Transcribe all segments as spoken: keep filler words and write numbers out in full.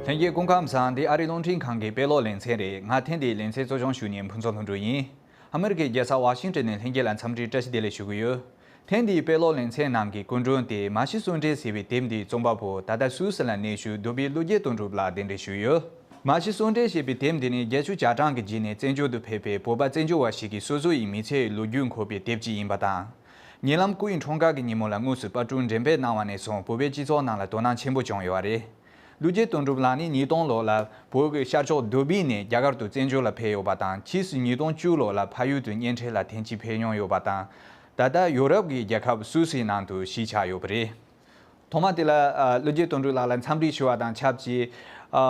ལྷན་རྒྱས་སྐུ་ཁམས་བཟང་། འདི་ཨ་རིའི་རླུང་འཕྲིན་ཁང་གི་དཔེ་ཀློག་ལེ་ཚན་རེད། ང་ཐེངས་འདིའི་ལེ་ཚན་གཙོ་སྐྱོང་ཞུ་མཁན་ཕུན་ཚོགས་ལྷུན་གྲུབ་ཡིན། ཨ་མི་རི་ཀའི་རྒྱལ་ས་ཝ་ཤིང་ཏོན་ནས་ལྷན་རྒྱས་ལ་འཚམས་འདྲིའི་བཀྲ་ཤིས་བདེ་ལེགས་ཞུ་གི་ཡོད། ཐེངས་འདིའི་དཔེ་ཀློག་ལེ་ཚན་ནང་གི་སྐུ་མགྲོན་དེ་མ་ཤི་གསོལ་འདྲེན་ཟེར་བའི་དེབ་འདིའི་རྩོམ་པ་པོ། ད་ལྟ་སུད་སི་ལ་གནས་བཞུགས་རྡོ་སྦིས་བློ་བརྒྱད་དོན་གྲུབ་ལགས་གདན་འདྲེན་ཞུས་ཡོད། མ་ཤི་གསོལ་འདྲེན་ཞེས་པའི་དེབ་འདི་ནི་རྒྱལ་སྤྱིའི་རྒྱ་གྲམ་གྱི་བརྒྱུད་ནས་བཙན་བྱོལ་དུ་ཕེབས་པའི་བོད་པ་བཙན་བྱོལ་བ་ཞིག་གི་སོ་སོ་ཡི་མི་ཚེའི་ལོ་རྒྱུས་འཁོད་པའི་དེབ་ཅིག་ཡིན་པ་དང་། ཉེ་ལམ་སྐུ་ཡི་འཁྲུངས་སྐར་གྱི་ཉིན་མོ་ལ་དངོས་སུ་པར་སྐྲུན་འགྲེམས་སྤེལ་གནང་བ་ནས་བཟུང་བོད་པའི་སྤྱི་ཚོགས་ནང་ལ་དོ་སྣང་ཆེན་པོ་བྱུང་ཡོད་པ་རེད། བློ་བརྒྱད་དོན་གྲུབ་ལགས་ནི་ཉིས་སྟོང་ལོ་ལ་བོད་ཀྱི་ཤར་ཕྱོགས་རྡོ་སྦིས་ནས་རྒྱ་གར་དུ་བཙན་བྱོལ་ལ་ཕེབས་ཡོད་པ་དང་། ཕྱིས་སུ་ཉིས་སྟོང་བཅུ་ལོ་ལ་ཕ་ཡུལ་དུ་གཉེན་འཕྲད་ལ་ཐེངས་གཅིག་ཕེབས་མྱོང་ཡོད་པ་དང་། ད་ལྟ་ཡོ་རོབ་ཀྱི་རྒྱལ་ཁབ་སུད་སིའི་ནང་དུ་གཞིས་ཆགས་ཡོད་པ་རེད། ཐོག་མ་དེ་ལ་ཨ་བློ་བརྒྱད་དོན་གྲུབ་ལགས་ལ་འཚམས་འདྲི་ཞུ་བ་དང་ཆབས་ཅིག་ཨ་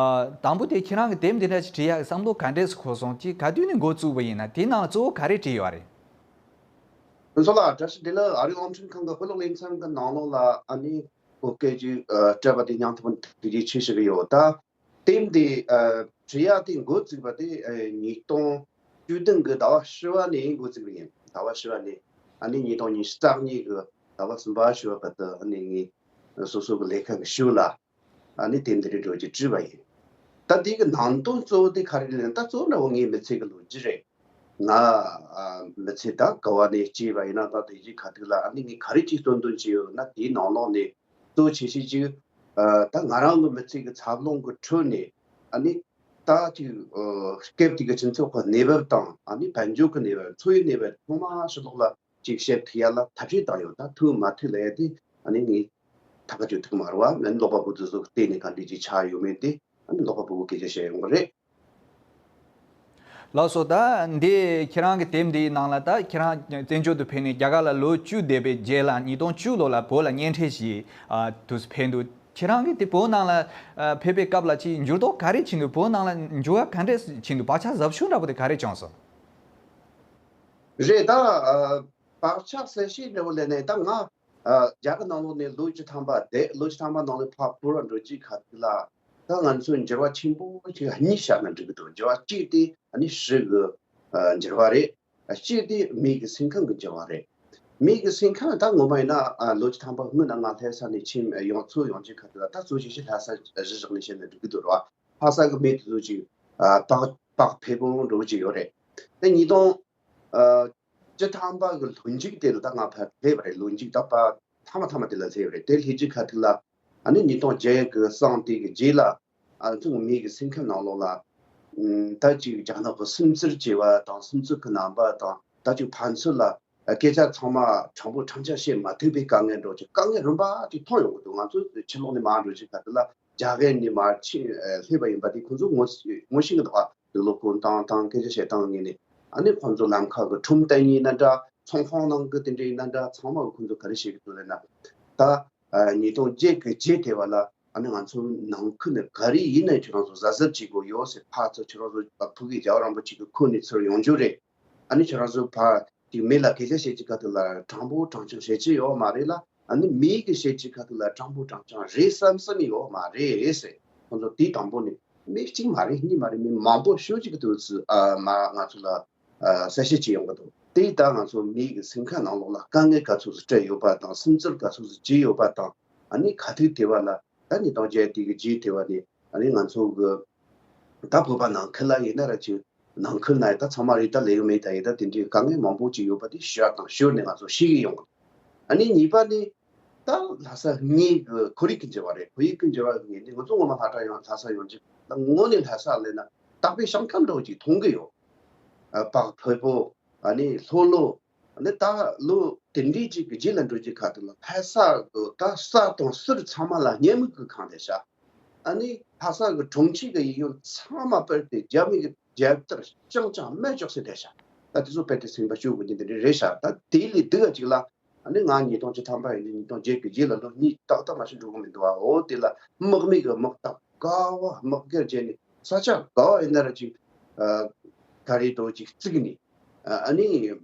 དང་པོ་དེ་ཁྱེད་རང་གི་དེབ་འདི་འདྲ་ཞིག་བྲིས་ཡག་གི་བསམ་བློ་ག་འདྲས་སུ་འཁོར་སོང་། ཅིག་ག་དུས་ནས་འགོ་བཙུགས་པ་ཡིན་ན། དེའི་ནང་ལ་གཙོ་བོ་ག་རེ་བྲིས་ཡོད་རེད། ཕུན་ཚོགས་ལགས། བཀྲ་ཤིས་བདེ་ལེགས། ཨ་རིའི་རླུང་འཕྲིན་ཁང་གི་དཔེ་ཀློག་ལེ་ཚན་གྱི་ནང་ལོགས་ལ་ཨ་ནི་བོད་སྐད་ཅིག་ཨ་སྤྲད་པ་དེ་སྙིང་ཐག་པ་ནས་ཐུགས་རྗེ་ཆེ་ཞུ་གི་ཡོད། ད་དེབ་འདི་ཨ་བྲིས་ཡག་དེ་འགོ་བཙུགས་པ་དེ་ཨ་ཉིས་སྟོང་བཅུ་བདུན་གྱི་ཟླ་བ་བཞི་པ་ནས་འགོ་བཙུགས་པ་ཡིན། ཟླ་བ་བཞི་པ་ནས་ཨ་ནི་ཉིས་སྟོང་ཉི་ཤུ་རྩ་གཉིས་ཀྱི་ཟླ་བ་གསུམ་པ་བཞི་པ་བར་དུ་ཨ་ནི་ངས་སོ་སོ་གི་ལས་ཁང་གི་ཤུལ་ལ་ཨ་ནི་དེབ་འདི་རིགས་འགྲོ་རྒྱུ་བྲིས་པ་ཡིན། ད་དེ་གི་ནང་དོན་གཙོ་བོ་དེ་ག་རེ་རེད་ན། ད་གཙོ་བོ་འདྲ་བོ་ངའི་མི་ཚེ་གི་ལོ་རྒྱུས་རེད། ང་ཨ་མི་ཚེ་ད་ག་བ་ནས་སྐྱེས་པ་ཡིན་ན། ད་དེ་གཞི་ག་དུས་ལ་ཨ་ནི་ངས་ག་རེ་ཅིག་སྟོན་སྟོན་བྱས་ཡོད་ན། དེའི་ནང་ལོགས་ནས་གཙོ་ཆེ་ཤོས་ཅིག་ཨ་ད་ང་རང་གི་མི་ཚེ་གི་འཚར་ལོངས་གི་ཁྲོད་ནས་ཨ་ནི་ད་ཅིག་ཨ་སྐབས་དེ་གི་སྤྱི་ཚོགས་གི་གནས་བབ་དང་། ཨ་ནི་དཔལ་འབྱོར་གི་གནས་བབ། འཚོ་བའི་གནས་བབ་ཚང་མ་ཕྱི་ལོགས་ལ་ཅིག་བཤད་ཐུབ་ཡ་ལ་ཐབས་ཤེས་བཏང་ཡོད། ད་ཐུབ་མ་ཐུབ་ལབ་ཡ་དེ་ཨ་ནི་ངས་ཐབས་ཀ་ཅོ་ཐུབ་མ་རེད་བ། ཨ་ནི་ཀློག་པ་པོ་དེ་ཚོ་གི་སྟེང་ནས་ག་འདྲས་ཅིག་ཆགས་ཡོད་མེད་དེ་ཨ་ནི་ཀློག་པ་པོ་གི་སྐད་ཆ་བཤད་ཡོང་གི་རེད། ལགས་སོ། ད་འདི་ཁྱེད་རང་གི་དེབ་འདིའི་ནང་ལ། ད་ཁྱེད་རང་བཙན་བྱོལ་དུ་ཕེབས་ནས་རྒྱ་གར་ལ་ལོ་བཅུ་བསྡད་པའི་རྗེས་ལ་ཉིས་སྟོང་བཅུ་ལོ་ལ་བོད་ལ་གཉེན་འཕྲད་ཞིག་ཨ་དུ་ཕེབས་འདུག་ཁྱེད་རང་གིས་དེ་བོད་ནང་ལ་ཨ་ཕེབས་པའི་སྐབས་ལ་ཅིག་འགྱུར་ལྡོག་ག་རེ་ཕྱིན་འདུག་བོད་ནང་ལ་འགྱུར་བ་ག་འདྲས་ཕྱིན་འདུག་བག་ཆགས་གཟབ་ཤོས་འདྲ་པོ་དེ་ག་རེ་བྱུང་སོང་། རེད། ད་ཨ་བག་ཆགས་གསལ་བཤད་འདྲ་བོ་ལས་ནས། ད་ང་ཨ་རྒྱ་གར་ནང་ལོགས་ནས་ལོ་བཅུ་ཐམ་པ་བསྡད། ལོ་བཅུ་ཐམ་པ་ནང་ལ་ཕར་འབུར་བ་འགྲོ་རྒྱུའི་ཁ་ཐུག་ལ་ད་ང་ཚོས་འགྱུར་བ་ཆེན་པོ་ཞིག་གཉིས་བཤད་ན་འགྲིག་གི་འདུག་འགྱུར་བ་གཅིག་དེ་ཨ་ནི་སྤྱི་གི་ཨ་འགྱུར་བ་རེད། གཅིག་དེ་མི་གི་སེམས་ཁམས་ཀྱི་འགྱུར་བ་རེད། མི་གི་སེམས་ཁམས་ད་ངོ་མ་ཡིན་ན་ཨ་ལོ་བཅུ་ཐམ་པ་སྔོན་ན་ང་ལྷ་ས་ནས་ཁྱིམ་ཡོང་ཚུར་ཡོང་རྒྱུའི་ཁ་ཐུག་ལ། ད་གཙོ་ཆེ་ཤོས་ལྷ་ས་གཞི་བཞག་ནས་བཤད་ན་འགྲིག་གི་འདུག་ར། ལྷ་ས་གི་མི་དེ་ཚོ་ཅིག་ཨ་བག་བག་ཕེབས་པོ་འགྲོ་གི་ཅིག་ཡོད་རེད། དེ་ཉིས་སྟོང་ཨ་བཅུ་ཐམ་པ་གི་ལོ་མཇུག་དེ་ལ་ད་ང་ཕར་ཕེབས་པ་རེད། ལོ་མཇུག་ད་ཕར་ཐ་མ་ཐ་མ་དེ་ལ་སླེབས་པ་རེད། དེ་སླེབས་རྒྱུའི་ཁ་ཐུག་ལ་ཨ་ནི་ཉིས་སྟོང་བརྒྱད་གི་སང་དེ་གི་རྗེས་ལ་ཨ་ཚོ་མི་གི་སེམས་ཁམས་ནང་ལོགས་ལ་ཨམ་ད་ཅིག་རྒྱ་ནག་གི་སུན་གཙེར་བྱས་པ་དང་། སུན་གཙེར་གི་རྣམ་པ་དང་། ད་ཅིག་ཕན་ཚུན་ལ་སྐད་ཆ་ཚང་མ་དྲང་པོ་དྲང་ཆ་བཤད་མ་ཐུབ་པའི་དཀའ་ངལ་འདྲ་བོ་ཅིག་དཀའ་ངལ་རིམ་པ་ཅིག་མཐོང་ཡོང་གི་འདུག་ང་ཚོ་ཕྱི་ལོགས་ནས་མར་འགྲོ་རྒྱུའི་ཁ་ཐུག་ལ་རྒྱ་གར་ནས་མར་ཕྱིན་ཨ་སླེབས་པ་ཡིན་པ་དེ་ཁོང་ཚོ་ངོ་ངོ་ཤེས་ཀྱི་འདུག་ཨ། དུག་ལོག་གོན་སྟངས་དང་སྐད་ཆ་བཤད་སྟངས་ངོས་ནས། ཨ་ནི་ཁོང་ཚོ་ལམ་ཁ་གི་ཁྲོམ་སྟོན་མཁན་ཡིན་ན་འདྲ། ཚོང་ཁང་ནང་གི་དེ་འདྲ་ཡིན་ན་འདྲ། ཚང་མ་གི་ཁོང་ཚོ་ག་རེ་བཤད་ཀྱི་འདུག་ལབ་ན། ད་ཨ་ཉིས་སྟོང་བརྒྱད་གི་རྗེས་དེ་བ་ལ་ཨ་ནི་ང་ཚོ་ནང་ཁུལ་ནས་ག་རེ་ཡིན་ན་ཁྱོད་རང་ཚོ་གཟབ་གཟབ་བྱེད་དགོས་ཡོད་ཟེར། ཕར་ཚུར་ཁྱོད་རང་ཚོ་ཕ་གི་རྒྱལ་བ་རིན་པོ་ཆེ་གི་ཁོངས་ནས་ཚུར་ཡོང་རྒྱུ་རེད། ཨ་ནི་ཁྱོད་རང་ཚོ་ཕར་ཅིག་མི་ལ་སྐད་ཆ་བཤད་ཀྱི་ཁ་ཐུག་ལ་དྲང་པོ་དྲང་རྐྱང་བཤད་ཀྱི་ཡོད་མ་རེད་ལ། ཨ་ནི་མི་གི་བཤད་ཀྱི་ཁ་ཐུག་ལ་དྲང་པོ་དྲང་རྐྱང་རེད་བསམ་བསམ་ཡོད་མ་རེད་ཟེར། ཁོང་ཚོ་དེ་དང་པོ་ནས་མི་གཅིག་མ་རེད། གཉིས་མ་རེད། མི་མང་པོ་ཤོས་ཅིག་གི་དུས་སུ་ཨ་མ་ང་ཚོ་ལ་ཨ་གསལ་བཤད་བྱས་ཡོང་གི་འདུག་དེ་ད་ང་ཚོ་མི་གི་སེམས་ཁམས་ནང་ལོགས་ལ་དཀའ་ངལ་ག་ཚོད་ཅིག་འཕྲད་ཡོད་པ་དང་། སུན་གཙེར་ག་ཚོད་ཅིག་བྱས་ཡོད་པ་དང་། ཨ་ནི་ཁ་ཐུག་དེ་བ་ལ་ད་ཉིས་སྟོང་བརྒྱད་དེ་གི་རྗེས་དེ་བ་ནས་ཨ་ནི་ང་ཚོ་གི་ད་བོད་པ་ནང་ཁུལ་ལ་ཡིན་ན་ར་ཅིག་ནང་ཁུལ་ན་ཡི་ད་ཚང་མ་རེད། ད་ལས་ཡོད་མེད་ད་ཡི་ད་དེ་འདྲའི་དཀའ་ངལ་མང་པོ་ཅིག་ཡོད་པ་དེ་ཞོར་དང་ཞོར་ནས་ང་ཚོ་ཤེས་ཀྱི་ཡོང་གི། ཨ་ནི་གཉིས་པ་ནི་ད་ལྷ་ས་ངེད་ཀྱི་ཁོར་ཡུག་གི་འགྱུར་བ་རེད། ཁོར་ཡུག་གི་འགྱུར་བ་ངེད་ནི་ང་ཚོ་ངོ་མ་ལྷ་བྲག་ཡོང་ལྷ་ས་ཡོང་ཅིག་ད་ངོ་ནས་ལྷ་ས་ལས་ན་དག་པའི་ཤང་ཁམས་འདྲ་བོ་ཅིག་མཐོང་གི་ཡོད། ཨ་བག་ཕེབས་པོ། ཨ་ནི་ལྷོད་ལྷོད། ཨ་ནི་ད་ལོ་དེ་འདྲའི་ཅིག་གི་རྗེས་ལ་འགྲོ་རྒྱུའི་ཁ་ཐུག་ལ་ལྷ་ས་གི་ད་ས་དང་ཟུར་ཚང་མ་ལ་ཉེན་མིག་གིས་གང་བསྡད་ཤག་ཨ་ནི་ལྷ་ས་གི་གྲོང་ཁྱེར་གི་གཡས་གཡོན་ཚང་མ་སྤར་ཏེ་རྒྱ་མི་གི་རྒྱལ་དར་རྐྱང་རྐྱང་མེ་སྒྱོགས་སེ་བསྡད་ཤག་ད་དེ་ཚོ་སྤར་ཏེ་ཟིན་པ་བཅུག་དགོས་རྒྱུ་དེ་འདྲ་རེད་ཤག་ད་དེ་ལས་སྡུག་ག་ཅིག་ལ་ཨ་ནི་ང་ཉིས་སྟོང་བཅུ་ཐམ་པ་ཡིན་དུས་ཉིས་སྟོང་བརྒྱད་ཀྱི་རྗེས་ལ་ལོ་གཉིས་ཏག་ཏག་མ་ཞིག་འགྲོ་གི་མི་འདུག་ཨ། འོ་དེ་ལ་དམག་མི་གི་དམག་རྟགས་ག་བ་དམག་སྒར་བྱས་ནས་ས་ཆ་ག་བ་ཡིན་ན་ར་ཅིག་ཨ་ག་རེ་འདྲ་བོ་ཅིག་བརྩིགས་ནས། ཨ་ནི་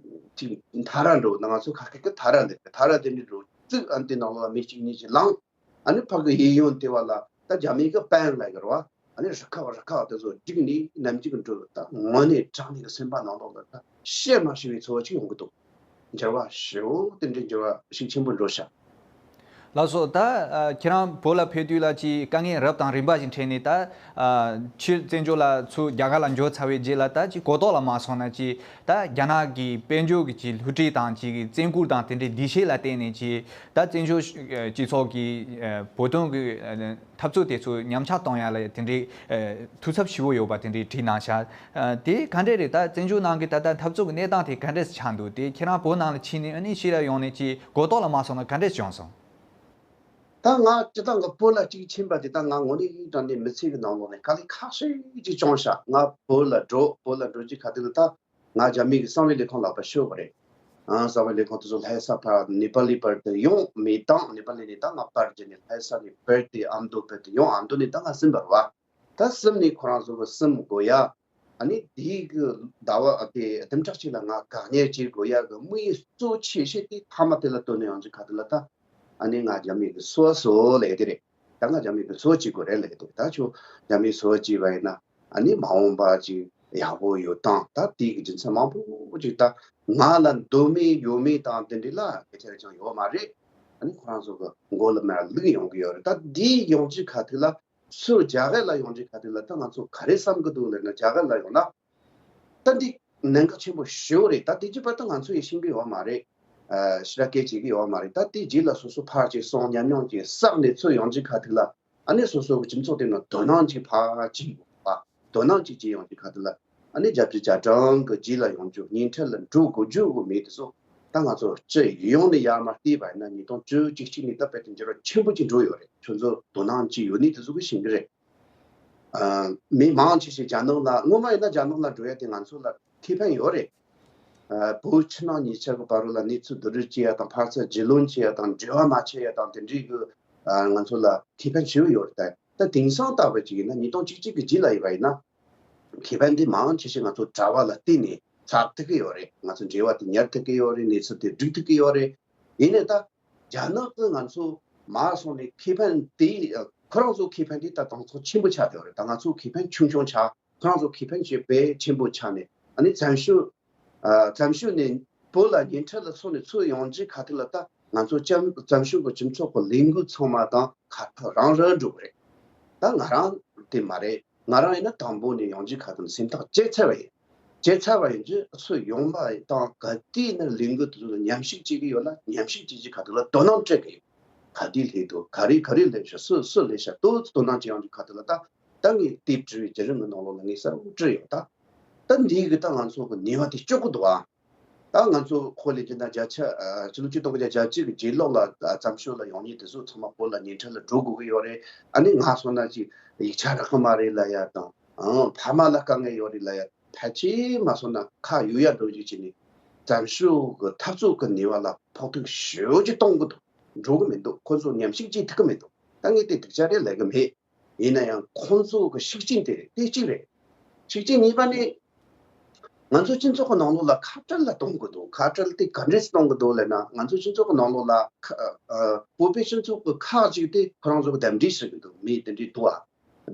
ཅིག་མཐའ་ར་འགྲོ་ན། ང་ཚོ་ཁ་སྐད་ཀྱི་མཐའ་ར་འདི་མཐའ་ར་དེ་འདྲ་འགྲོ་བཙུགས། ཨ་ནི་དེ་ནང་ལོགས་ལ་མི་གཅིག་གཉིས་ཅིག་ལངས། ཨ་ནི་ཕ་གི་གཡས་གཡོན་དེ་བ་ལ་ད་རྒྱ་མི་གི་པན་ལ་གི་ར་བ། ཨ་ནི་རི་ཁ་བ་རི་ཁ་བ་དེ་ཚོ་བསྒྲིགས་ནས་ནམ་རྒྱུན་འགྲོ། ད་དངོས་གནས་དྲང་གནས་ཀྱི་སེམས་པ་ནང་ལོགས་ལ་ད་བཤད་མ་ཤེས་པའི་ཚོར་བ་ཅིག་ཡོང་གི་འདུག་འགྱུར་བ་ཞེ་པོ་དེ་འདྲའི་འགྱུར་བ་ཤུགས་ཆེན་པོ་འགྲོ་ཤག་ལགས་སོ། ད་ཨ་ཁྱེད་རང་བོད་ལ་ཕེབས་དུས་ལ་ཅིག་དཀའ་ངལ་རབ་དང་རིམ་པ་ཞིག་འཕྲད་ནས། ད་ཨ་ཕྱིར་བཙན་བྱོལ་ལ་ཚུར་རྒྱ་གར་ལ་འབྱོར་ཚར་བའི་རྗེས་ལ། ད་ཅིག་གོ་རྟོགས་ལ་མ་སོང་ན་ཅིག་ད་རྒྱ་ནག་གི་དཔལ་འབྱོར་གྱི་ཅིག་བསླུ་བྲིད་དང་ཅིག་བཙན་བཀུར་དང་དེ་འདྲའི་སྡིག་ཆད་ལ་བརྟེན་ནས། ཅིག་ད་བཙན་བྱོལ་སྤྱི་ཚོགས་ཀྱི་ཨ་བོད་དོན་གྱི་ཨ་འཐབ་རྩོད་དེ་ཚོ་ཉམས་ཆག་གཏོང་ཡ་ལ་དེ་འདྲའི་ཨ་ཐུགས་འཚབ་ཞེ་པོ་ཡོད་པ་དེ་འདྲའི་བྲིས་གནང་ཤག་ཨ་དེ་ག་འདྲས་རེད། ད་བཙན་བྱོལ་ནང་གི་ད་ལྟ་འཐབ་རྩོད་ཀྱི་གནས་སྟངས་དེ་ག་འདྲས་ཆགས་འདུག་དེ་ཁྱེད་རང་བོད་ནང་ལ་ཕྱིན་ནས་ཨ་ནི་ཕྱིར་ཡོང་ནས་ཅིག་གོ་རྟོགས་ལ་མ་སོང་ན་ག་འདྲས་བྱུང་སོང་། ད་ང་སྤྱིར་བཏང་གི་བོད་ལ་གཅིག་ཕྱིན་པ་དེ། ད་ང་དངོས་གནས་ཡིན་དྲང་གནས་མི་ཚེ་གི་ནང་ལོགས་ནས་དཀའ་ལས་ཁག་ཤོས་ཅིག་བྱུང་ཤག་ང་བོད་ལ་འགྲོ་བོད་ལ་འགྲོ་རྒྱུ་ག་དུས་ལ། ད་ང་རྒྱ་མི་གི་གསང་བའི་ལས་ཁུངས་ལ་ཕར་ཞུ་བ་རེད། ཨང་གསང་བའི་ལས་ཁུངས་དེ་ཚོ་ལྷ་ས་ཕར་ནེ་པ་ལི་བར་དུ་ཡོང་མི་དང་། ནེ་པ་ལི་ནས་ད་ང་པར་བརྒྱུད་ནས་ལྷ་ས་ནས་བར་དུ་ཨ་མདོ་བར་དུ་ཡོང་། ཨ་མདོ་ནས་ད་ང་སིམ་པར་བ། ད་སིམ་ནས་ཁོ་རང་ཚོ་གི་སིམ་དགོས་ཡ། ཨ་ནི་དེའི་གི་ཟླ་བ་དེ་བདུན་ཕྲག་གཅིག་ལ་ང་བཀག་ཉར་བྱེད་དགོས་ཡ་གི་དམིགས་ཡུལ་གཙོ་ཆེ་ཤོས་དེ་མཐའ་མ་དེ་ལ་བཏོན་ནས་ཡོང་རྒྱུ་ག་དུས་ལ། ད་ཨ་ནི་ང་རྒྱ་མི་གི་སོ་སོ་ལས་དེ་རེད། ད་ང་རྒྱ་མི་གི་སོ་བྱེད་དགོས་རེད་ལས་དེ། ད་ཁྱོད་རྒྱ་མི་སོ་བྱེད་པ་ཡིན་ན་ཨ་ནི་མ་འོངས་པ་ཅིག་ཡག་པོ་ཡོད་སྟངས། ད་དེའི་གི་རྒྱུ་མཚན་མང་པོ་ཅིག་ད་ང་ལ་འདོད་མེད་ཡོད་མེད་དང་དེ་འདྲ་ལ་སྐད་ཆ་རེ་ཅང་ཡོད་མ་རེད། ཨ་ནི་ཁོ་རང་ཚོ་གི་མགོ་ལ་མར་བླུགས་ཡོང་གི་ཡོད་རེད། ད་དེའི་ཡོང་རྒྱུ་ག་དུས་ལ། ཚུར་རྒྱ་གར་ལ་ཡོང་རྒྱུ་ག་དུས་ལ། ད་ང་ཚོ་ག་རེ་བསམ་གི་འདུག་ལབ་ན། རྒྱ་གར་ལ་ཡོང་ན་ད་འདི་གནད་འགག་ཆེན་པོ་ཞེ་པོ་རེད། ད་དེ་རྒྱུ་བར་དུ་ང་ཚོ་ཡིས་ཤེས་ཀྱི་ཡོད་མ་རེད། ཨ་ཕྱི་ར་སྐད་བྱེད་ཀྱི་ཡོད་མ་རེད། ད་དེ་རྗེས་ལ་སོ་སོ་ཕར་ཅིག་སོང་ཉམས་མྱོང་ཅིག་བསགས་ནས་ཚུར་ཡོང་རྒྱུ་ག་དུས་ལ། ཨ་ནི་སོ་སོ་གི་སྤྱི་ཚོགས་དེ་ནང་དོ་སྣང་ཅིག་ཕར་ཅིག་ཡོད་པ། དོ་སྣང་ཅིག་བྱེད་ཡོང་རྒྱུ་ག་དུས་ལ། ཨ་ནི་རྒྱལ་སྤྱི་རྒྱ་གྲམ་གི་རྗེས་ལ་ཡོང་རྒྱུ། ཉིན་འཁྲིས་ལ་འགྲོ་དགོས་རྒྱུ་གི་མེད་དེ་ཚོ། ད་ང་ཚོ་སྤྱི་ཡོངས་ནས་ཡར་མར་བལྟས་པ་ཡིན་ན། ཉིས་སྟོང་བཅུ་གཅིག་ནས་ད་བར་དུ་འགྱུར་བ་ཆེན་པོ་ཅིག་འགྲོ་ཡོད་རེད། ཁྱོད་ཚོ་དོ་སྣང་ཅིག་ཡོད་ནི་དེ་ཚོ་གི་ཤེས་ཀྱི་རེད། ཨ་མི་མང་ཆེ་ཤོས་རྒྱ་ནག་ལ། སྔོན་མ་ཡིན་ན་རྒྱ་ནག་ལ་འགྲོ་ཡ་དེ་ང་ཚོ་ལ་ཁེ་ཕན་ཡོད་རེད། ཨ་བོད་ཕྱི་ནང་གཉིས་ཆ་གི་བར་ལ་གནས་ཚུལ་བསྡུ་རུབ་བྱེད་ཡ་དང་། ཕར་ཚུར་རྒྱུས་ལོན་བྱེད་ཡ་དང་། འབྲེལ་བ་མ་ཆད་ཡ་དང་དེ་འདྲའི་གི་ཨ་ང་ཚོ་ལ་ཁེ་ཕན་ཞེ་པོ་ཡོད་རེད། ད་ད་དེང་སང་ལྟ་བུ་ཅིག་ཡིན་ན། ཉིས་སྟོང་བཅུ་གཅིག་གི་རྗེས་ལ་ཡིན་པ་ཡིན་ན། ཁེ་ཕན་འདི་མང་ཆེ་ཤོས་ང་ཚོ་དྲ་བ་ལ་བརྟེན་ནས་ཚར་ཐུབ་ཀྱི་ཡོད་རེད། ང་ཚོ་འབྲེལ་བ་དེ་ཉར་ཐུབ་ཀྱི་ཡོད་རེད། གནས་ཚུལ་དེ་སྒྲུག་ཐུབ་ཀྱི་ཡོད་རེད། ཡིན་ནའི་ད་རྒྱ་ནག་གིས་ང་ཚོ་མར་སོང་ནས་ཁེ་ཕན་དེ། ཨ་ཁོ་རང་ཚོ་ཁེ་ཕན་དེ་ད་དང་ཐོག་ཆེན་པོ་ཆགས་བསྡད་ཡོད་རེད། ད་ང་ཚོ་ཁེ་ཕན་ཆུང་ཆུང་ཆགས། ཁོ་རང་ཚོ་ཁེ་ཕན་ཞེ་དཔེ་ཆེན་པོ་ཆགས་ནས། ཨ་ནི་བཙན་བྱོལ། ཨ་བཙན་བྱོལ་ནས་བོད་ལ་ཉིན་འཁྲིས་ལ་སོང་ནས་ཚུར་ཡོང་རྒྱུ་ག་དུས་ལ། ད་ང་ཚོ་བཙན་བཙན་བྱོལ་གྱི་སྤྱི་ཚོགས་ཀྱི་ལས་འགུལ་ཚང་མ་དང་ཁ་ཐག་རང་རང་འགྲོ་གི་རེད། ད་ང་རང་དེ་མ་རེད། ང་རང་ཡིན་ན་དང་པོ་ནས་ཡོང་རྒྱུ་ག་དུས་སེམས་ཐག་བཅད་ཚར་བ་ཡིན། བཅད་ཚར་བ་ཡིན་རྒྱུ། ཚུར་ཡོང་བ་དང་ག་དུས་ནས་ལས་འགུལ་དེ་ཚོ་ལ་མཉམ་ཞུགས་བྱེད་ཀྱི་ཡོད་ལ། མཉམ་ཞུགས་བྱེད་རྒྱུ་ག་དུས་ལ་དོ་སྣང་སྤྲད་ཀྱི་ཡོད། ག་དུས་སླེབས་འདུག་ག་རེ་ག་རེ་སླེབས་ཤག་སུ་སུ་སླེབས་ཤག་ཏོག་ཙམ་དོ་སྣང་བྱེད་ཡོང་རྒྱུ་ག་དུས་ལ། ད་ད་ངས་དེབ་བྲིས་པའི་བརྒྱུད་རིམ་གྱི་ནང་ལོགས་ལ་ངས་གསལ་པོ་བྲིས་ཡོད། ད་ད་འདི་གི་ད་ང་ཚོ་གི་ནུས་པ་དེ་གཅོག་གི་འདུག་ཨ། ད་ང་ཚོ་ཁོ་ལས་ཀྱི་ན་བརྒྱ་ཆ་ཨ་ཕྱི་ལོ་ཆིག་སྟོང་དགུ་བརྒྱ་བརྒྱད་ཅུ་གི་རྗེས་ལོ་ལ་ཨ་བཙན་བྱོལ་ལ་ཡོང་མཁན་དེ་ཚོ་ཚང་མ་བོད་ལ་ཉིན་འཁྲིས་ལ་འགྲོ་དགོས་ཀྱི་ཡོད་རེད། ཨ་ནི་ང་སོང་ན་ཅིག་ཡིག་ཆ་རག་གི་མ་རེད་ལབ་ཡ་དང་། ཨང་ཕ་མ་ལ་དཀའ་ངལ་ཡོད་རེད་ལབ་ཡ། ཕལ་ཆེར་མ་སོང་ན་ཁ་གཡུག་ཡ་འགྲོ་རྒྱུ་བྱས་ནས། བཙན་བྱོལ་གྱི་འཐབ་རྩོད་ཀྱི་ནུས་པ་ལ་ཕོག་ཐུག་ཞེ་པོ་ཅིག་གཏོང་གི་འདུག་འགྲོ་གི་མི་འདུག་ཁོ་ཚོ་མཉམ་ཞུགས་བྱེད་ཐུབ་ཀྱི་མི་འདུག་ད་ངས་དེ་སྡུག་ཅག་རེད་ལབ་གི་མེད། ཡིན་ན་ཡང་ཁོང་ཚོ་གི་ཤུགས་རྐྱེན་དེ་རེད། དེ་གཅིག་རེད། ཤུགས་རྐྱེན་གཉིས་པ་ནི། ང་ཚོ་སྤྱི་ཚོགས་ཀྱི་ནང་ལོགས་ལ་ཁ་བྲལ་ལ་གཏོང་གི་འདུག་ཁ་བྲལ་དེ་ག་འདྲས་གཏོང་གི་འདུག་ལབ་ན། ང་ཚོ་སྤྱི་ཚོགས་ཀྱི་ནང་ལོགས་ལ་ཁ་ཨ་བོད་པའི་སྤྱི་ཚོགས་ཀྱི་ཁག་ཅིག་དེ་ཁོ་རང་ཚོ་གི་རྡབ་འདྲེ་བྱེད་ཀྱི་འདུག་མི་དེ་འདྲས་འདུག་ཨ།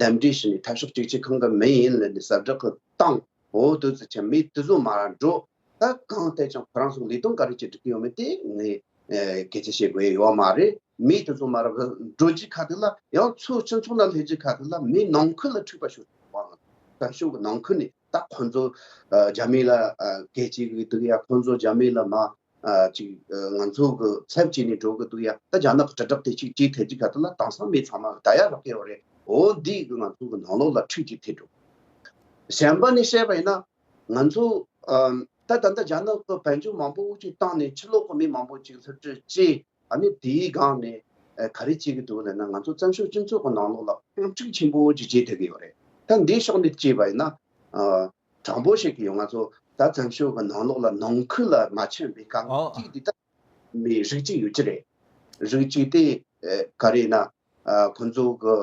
རྡབ་འདྲེ་བྱས་ནས་འཐབ་ཕྱོགས་གཅིག་གཅིག་ཁང་གི་མི་ཡིན་ལབ་ནས་གསལ་བསྒྲགས་ཀྱི་བཏང་། འོ་དེ་ཚོ་བྱས། མི་དེ་ཚོ་མར་འགྲོ། ད་གང་ལྟར་ཀྱང་ཁོ་རང་ཚོ་ལས་དོན་ག་རེ་བྱེད་འགྲོ་གི་ཡོད་མེད་དེ་ངས་ཨེ་སྐད་ཆ་བཤད་དགོས་ཡོད་མ་རེད། མི་དེ་ཚོ་མར་འགྲོ་རྒྱུ་ག་དུས་ལ་ཡང་ཚུར་སྤྱི་ཚོགས་ནང་སླེབས་རྒྱུ་ག་དུས་ལ་མི་ནང་ཁུལ་ལ་འཁྲུག་པ་ཤོར་བ། བཙན་བྱོལ་གྱི་ནང་ཁུལ་ནས་ད་ཁོ་ཚོ་ཨ་རྒྱ་མི་ལ་ཨ་སྐད་ཆ་གི་འདུག་ཡ། ཁོ་ཚོ་རྒྱ་མི་ལ་མ་ཨ་ཅིག་ཨ་ང་ཚོ་གི་ཚབ་བྱས་ནས་འགྲོ་གི་འདུག་ཡ། ད་རྒྱ་ནག་གི་དྲིལ་བསྒྲགས་དེ་ཅིག་བྱེད་ཐུབ་རྒྱུ་ག་དུས་ལ་དེང་སང་མི་ཚང་མ་ལྟ་ཡ་རག་གི་ཡོད་རེད། འོ་འདི་གི་ང་ཚོ་གི་ནང་ལོགས་ལ་འཁྲུག་ཅིག་ཐེབས་འགྲོ། གཞན་པ་ནས་བཤད་པ་ཡིན་ན། ང་ཚོ་ཨམ་ད་ད་ལྟ་རྒྱ་ནག་གི་དཔལ་འབྱོར་མང་པོ་ཅིག་བཏང་ནས་ཕྱི་ལོགས་གི་མི་མང་པོ་ཅིག་སློབ་ཁྲིད་བྱས། ཨ་ནི་དེའི་སྒང་ནས་ཨ་ག་རེ་བྱེད་ཀྱི་འདུག་ལབ་ན། ང་ཚོ་བཙན་བྱོལ་སྤྱི་ཚོགས་ཀྱི་ནང་ལོགས་ལ་དབང་ཁྲིད་ཆེན་པོ་ཅིག་བྱེད་བསྡད་ཀྱི་ཡོད་རེད། ད་འདིའི་ཕྱོགས་ནས་བྱས་པ་ཡིན་ན། ཨ་དྲང་པོ་བཤད་ཀྱི་ཡོད། ང་ཚོ་ད་བཙན་བྱོལ་གྱི་ནང་ལོགས་ལ་ནང་ཁུལ་ལ་མ་འཆམ་པའི་གང་ཨོ་ཅིག་འདི་ད་མི་རིགས་གཅིག་ཡོད་ཀྱི་རེད། རིགས་གཅིག་དེ་ཨ་ག་རེ་ཡིན་ན། ཨ་ཁོང་ཚོ་གི་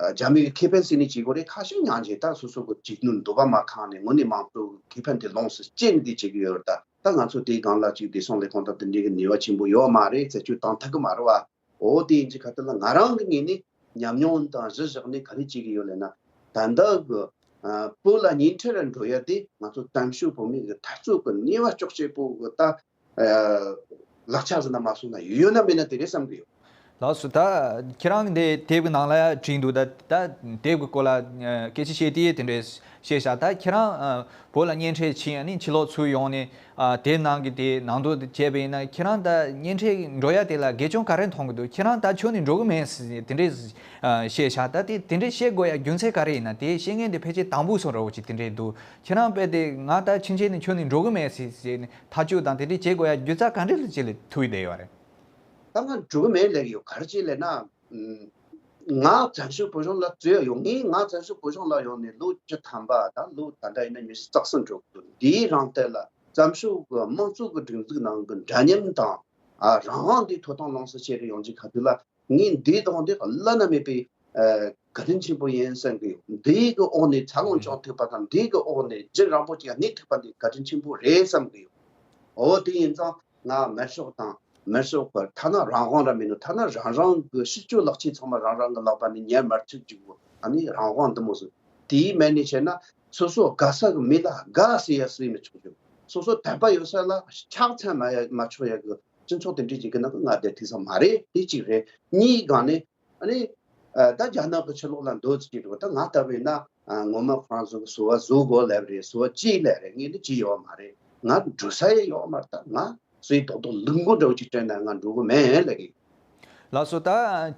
ཨ་རྒྱ་མིའི་ཁེ་ཕན་ཟེར་ནས་བྱེད་དགོས་རེད། ཁ་ཤས་མྱངས་རྗེས་ད་སོ་སོ་གི་བྱེད་ནུས་འདོད་པ་མ་ཁེངས་ནས་དངོས་གནས་མང་གཙོ་གི་ཁེ་ཕན་དེ་ལོངས་སུ་སྤྱད་ནས་དེ་བྱེད་ཀྱི་ཡོད་རེད། ད་ད་ང་ཚོ་དེའི་སྒང་ལ་ཅིག་བདེ་སྲུང་ལས་ཁུངས་དང་དེ་འདྲའི་གི་ནུས་པ་ཆེན་པོ་ཡོད་མ་རེད། རྩད་གཅོད་བཏང་ཐུབ་ཀྱི་མ་རེད་བ། འོ་དེ་ཡིན་གྱི་ག་དུས་ལ་ང་རང་གི་ངོས་ནས་ཉམས་མྱོང་དང་གཞི་བཞག་ནས་ག་རེ་བྱེད་ཀྱི་ཡོད་ལབ་ན། ད་ལྟ་གི་ཨ་བོད་ལ་ཉིན་ཁྲི་ར་འགྲོ་ཡ་དེ་ང་ཚོ་བཙན་བྱོལ་བོད་མི་གི་འཐབ་རྩོད་ཀྱི་ནུས་པ་གཅོག་བྱེད་པོ་གི་ད། ཨ་ལག་ཆ་ཟིན་ན་མ་སོང་ན་ཡོད་ན་མེད་ན་དེ་རེད་བསམ་གི་ཡོད། ལགས་སོ། ད་ཁྱེད་རང་གི་འདི་དེབ་ཀྱི་ནང་ལ་བྲིས་འདུག་ད་ད་དེབ་ཀྱི་སྐོར་ལ་ཨ་སྐད་ཆ་བཤད་དུས་དེ་འདྲས་བཤད་བཞག་ད་ཁྱེད་རང་ཨ་བོད་ལ་གཉེན་འཕྲད་ཕྱིན་ཨ་ནི་ཕྱི་ལོགས་ཚུར་ཡོང་ནས་ཨ་དེབ་ནང་གི་དེ་ནང་དོན་དེ་བྱས་པ་ཡིན་ན་ཁྱེད་རང་ད་གཉེན་འཕྲད་འགྲོ་ཡ་དེ་ལ་དགེ་སྦྱོང་ག་རེ་མཐོང་གི་འདུག་ཁྱེད་རང་ད་ཁྱོན་ནས་འགྲོ་གི་མེད་ཟེར་དེ་འདྲས་ཨ་བཤད་བཞག་ད་དེ་དེ་འདྲས་བཤད་དགོས་ཡ་རྒྱུ་མཚན་ག་རེ་ཡིན་ན་དེ་བཤད་མཁན་དེ་ཕལ་ཆེར་དང་པོ་སོང་འདྲ་བོ་ཅིག་དེ་འདྲས་འདུག་ཁྱེད་རང་དཔེ་དེ་ང་ད་ཕྱིན་ཆད་ནས་ཁྱོན་ནས་འགྲོ་གི་མེད་ཟེར་ཟེར་ནས་ཐག་གཅོད་དང་དེ་འདྲས་བྱེད་དགོས་ཡ་རྒྱུ་རྩ་ག་འདྲས་ལ་ཅིག་ལ་ཐུག་བསྡད་ཡོད་རེད། ད་ང་འགྲོ་གི་མེད་ལབ་ཡོད། ག་རེ་བྱས་ལབ་ན། ཨམ། ང་བཙན་བྱོལ་བོད་གཞུང་ལ་འཛུལ་ཡོང་། ངས་ང་བཙན་བྱོལ་བོད་གཞུང་ལ་ཡོང་ནས་ལོ་བཅུ་ཐམ་པ་དང་ལོ་ད་ལྟ་ཡིན་ན་ཉི་ཤུ་རྩ་གསུམ་འགྲོ་གི་འདུག་འདིའི་རིང་དེ་ལ་བཙན་བྱོལ་གྱི་དམངས་གཙོ་གི་སྒྲིག་འཛུགས་ནང་གི་འདྲ་མཉམ་དང་ཨ་རང་དབང་འདི་ཐོབ་ཐང་ལོངས་སུ་སྤྱད་རེ་ཡོང་རྒྱུ་ག་དུས་ལ་ངས་འདིའི་དོན་འདི་བླ་ན་མེད་པའི་ཨ་བཀའ་དྲིན་ཆེན་པོ་ཡིན་བསམ་གི་ཡོད། འདིའི་གི་འོག་ནས་འཚར་ལོངས་བྱུང་ཐུབ་པ་དང་འདིའི་གི་འོག་ནས་རྒྱུན་རིང་པོ་ཅིག་གནས་ཐུབ་པ་འདི་བཀའ་དྲིན་ཆེན་པོ་རེད་བསམ་གི་ཡོད། འོ་དེ་ཡིན་ཙང་། ང་མི་སྲོག་དང་མི་སྲོག་པར་ཐ་ན་རང་དབང་ར་མིན་ནོ། ཐ་ན་རང་རང་གི་ཤི་བཅོས་ལག་ཆས་ཚང་མ་རང་རང་གི་ལག་པ་ནས་ཉར་མར་ཚུགས་རྒྱུ་བོ་ཨ་ནི་རང་དབང་འདི་མོ་ཟིག་དེའི་མེད་ནས་བྱས་ན་སོ་སོ་དགའ་ས་གི་མི་ལ་དགའ་ཟེར་ཡ་ཟེར་མི་ཆོག་རྒྱུ། སོ་སོ་དད་པ་ཡོད་ས་ལ་ཕྱག་འཚལ་མ་ཡ་མ་ཆོག་ཡ་གི་སྤྱི་ཚོགས་དེ་འདྲའི་ཅིག་གི་ནང་གི་ང་བསྡད་ཐུབ་ས་མ་རེད། དེ་གཅིག་རེད། གཉིས་སྒང་ནས། ཨ་ནི། ཨ་ད་རྒྱ་ནག་གི་ཕྱི་ལོགས་ལ་འདུག་ཅེས་འགྲོ་ད་ང་ལྟ་བུ་ཡིན་ན་ཨ་ངོ་མ་ཁོ་རང་ཚོ་གི་བཟོ་བ་བཟོ་དགོས་ལབ་རེད། བཟོ་བ་ཅིག་ལབ་རེད། ངས་འདི་ཅི་ཡོད་མ་རེད། ང་འགྲོ་ས་ཡི་ཡོད་མ་རེད། ད་ང་སུའི་རྡོག་རྡོག་ལུག་མགོ་འདྲ་བོ་ཅིག་སྤྲད་ན་ང་འགྲོ་གི་མེད་ལབ་གི། ལགས་སོ། ད་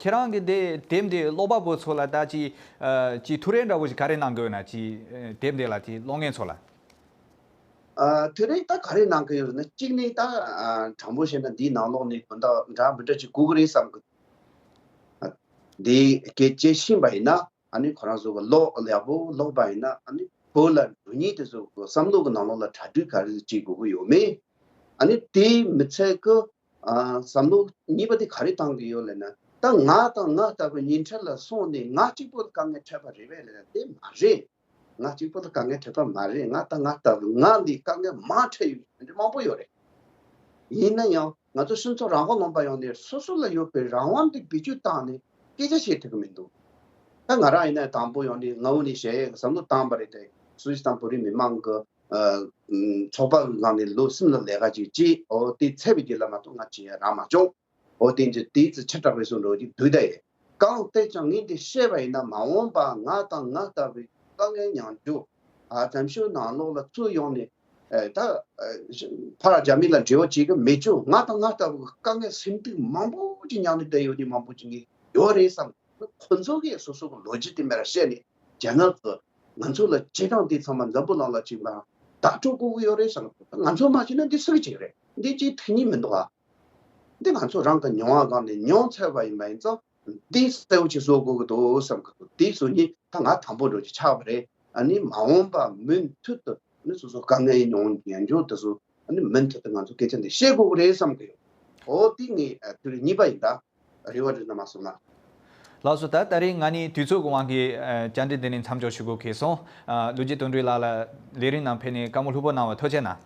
ཁྱེད་རང་གི་འདི་དེབ་འདི་ཀློག་པ་པོ་ཚོ་ལ་ད་ཅི་ཨ་ཅི་ཐུགས་རེ་འདྲ་བོ་ཞིག་ག་རེ་གནང་དགོས་ན་ཅི་ཨ་དེབ་འདི་ལ་ཅི་ཀློག་མཁན་ཚོ་ལ། ཨ་ཐུགས་རེ་ད་ག་རེ་གནང་གི་ཡོད་ན་གཅིག་ནི་ད་ཨ་དྲང་པོ་བཤད་ན་འདིའི་ནང་ལོགས་ནས་དོན་དག་འདྲ་མི་འདྲ་ཅིག་དགོས་ཀྱི་རེད་བསམ་གི། འདི་སྐད་ཆ་ཤེས་པ་ཡིན་ན་ཨ་ནི་ཁོ་རང་ཚོ་གི་ཀློག་ཡག་པོ་ཀློག་པ་ཡིན་ན་ཨ་ནི་བོད་ལ་འགྲོ་མཁན་དེ་ཚོ་གི་བསམ་བློ་གི་ནང་ལོགས་ལ་གྲ་སྒྲིག་ག་རེ་བྱེད་དགོས་ཀྱི་ཡོད་མེད། ཨ་ནི་དེའི་མི་ཚད་གི་ཨ་བསམ་བློ་གཉིས་པ་དེ་ག་རེ་བཏང་གི་ཡོད་ལབ་ན་ད་ང་དང་ང་ལྟ་བུ་ཉིན་འཕྲད་ལ་སོང་ནས་ང་གཅིག་པོ་ལ་དཀའ་ངལ་འཕྲད་པ་རེད་པས་ལབ་ན་དེ་མ་རེད། ང་གཅིག་པོ་ལ་དཀའ་ངལ་འཕྲད་པ་མ་རེད། ང་དང་ང་ལྟ་བུ་ང་ལས་དཀའ་ངལ་མང་འཕྲད་ཡོད་མི་འདྲ་མང་པོ་ཡོད་རེད། ཡིན་ན་ཡང་ང་ཚོ་སྤྱི་ཚོགས་རང་དབང་ལུང་པ་ཡོང་ནས་སོ་སོ་ལ་ཡོད་པའི་རང་དབང་འདི་བེད་སྤྱོད་བཏང་ནས་སྐད་ཆ་བཤད་ཐུབ་ཀྱི་མི་འདུག་ད་ང་རང་ཡིན་ན་དང་པོ་ཡོང་ནས་ང་འུ་ནས་བཤད་ཡས་བསམ་བློ་བཏང་པ་རེད་དེ། སུད་སི་དང་བོད་རིགས་མི་མང་གི་ཨ་ཚོགས་པ་གི་ངང་ནས་ལོ་གསུམ་ལ་ལས་ཀ་ཅིག་བྱས། འོ་དེ་ཚར་བའི་རྗེས་ལ་མ་གཏོགས་ང་བྱེད་ཡ་རག་མ་བྱུང་། འོ་དེ་འདྲ་དེའི་ཚེ་ཆེ་དྲགས་པའི་བཟོ་འདྲ་ཅིག་འདུག་ད་ཡེ། གང་ལྟར་ཀྱང་ངས་འདི་བཤད་པ་ཡིན་ན་མ་འོངས་པ་ང་དང་ང་ལྟ་བུའི་དཀའ་ངལ་མྱོང་རྒྱུ་ཨ་བཙན་བྱོལ་ནང་ལོགས་ལ་ཚུར་ཡོང་ནས་ཨ་ད་ཨ་ཕར་རྒྱ་མི་ལ་འབྲེལ་བ་བྱེད་ཀྱི་མེད་རྒྱུ། ང་དང་ང་ལྟ་བུ་དཀའ་ངལ་སེམས་སྡུག་མང་པོ་ཅིག་མྱངས་ནས་བསྡད་ཡོད་མཁན་མང་པོ་ཅིག་ངས་ཡོད་རེད་བསམ། ཁོ་ཚོ་གིས་སོ་སོ་གི་ལོ་རྒྱུས་དེ་མར་བཤད་ནས་རྒྱ་ནག་གིས་ང་ཚོ་ལ་བྱེད་སྟངས་དེ་ཚང་མ་འཛམ་བུ་གླིང་ལ་ཅིག་མར་བརྡ་སྤྲོད་དགོས་ཀྱི་ཡོད་རེད་བསམ། ང་ཚོ་མ་བྱས་ན་འདི་སུ་གིས་བྱེད་ཀྱི་རེད། འདི་ཅིག་ཐུགས་མཉེས་མི་འདུག་ཨ། འདི་ང་ཚོ་རང་གི་མྱོང་བ་སྒང་ནས་མྱོང་ཚར་བ་ཡིན་པ་ཡིན་ཙང་འདི་གསལ་བོ་ཅིག་བཟོ་དགོས་ཀྱི་འདུག་བསམ་གྱི་འདུག་དེ་བཟོ་མཁན་ད་ང་དང་པོ་འདྲ་ཅིག་ཆགས་པ་རེད། ཨ་ནི་མ་འོངས་པ་མུ་མཐུད་དུ་ནི་སོ་སོ་དཀའ་ངལ་མྱོང་མྱོང་རྒྱུ་དེ་ཚོ་ཨ་ནི་མུ་མཐུད་དུ་ང་ཚོ་སྐད་ཆ་འདི་བཤད་དགོས་ཀྱི་རེད་བསམ་གྱི་ཡོད། འོ་དེ་ངའི་ཨ་དུས་རབས་གཉིས་པ་ཡིན་ད། རེ་བ་རེ་ན་མ་སོང་ན། ལགས་སོ། ད་ད་རེས་ང་ནི་དུས་ཚོད་ཀྱི་དབང་གིས་ཨ་བཅར་འདྲི་འདི་ནས་མཚམས་འཇོག་ཞུ་དགོས་ཁེལ་སོང་། ཨ་ཀླུ་རྒྱལ་དོན་གྲུབ་ལགས་ལ་ལས་རིམ་ནང་ཕེབས་ནས་བཀའ་མོལ་ལྷུག་པོ་གནང་བར་ཐུགས་རྗེ་གནང་།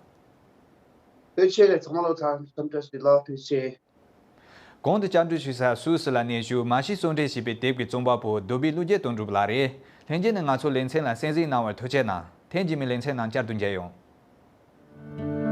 ཐུགས་རྗེ་ཆེ། ཚང་མ་ལ་འཚམས་འདྲི་ཞུ་ལགས། ཐུགས་རྗེ་ཆེ། གོང་དུ་བཅར་འདྲི་ཞུ་ས་སུད་སི་ལ་གནས་བཞུགས་མ་ཤི་གསོན་བྲལ་ཞེས་པའི་དེབ་ཀྱི་རྩོམ་པ་པོ་རྡོ་སྦིས་ཀླུ་རྒྱལ་དོན་གྲུབ་ལགས་རེད། ལྷན་རྒྱས་ནས་ང་ཚོའི་ལེ་ཚན་ལ་གསན་གཟིགས་གནང་བར་ཐུགས་རྗེ་གནང་། ཐེངས་རྗེས་མའི་ལེ་ཚན་ནང་བསྐྱར་དུ་མཇལ་ཡོང་།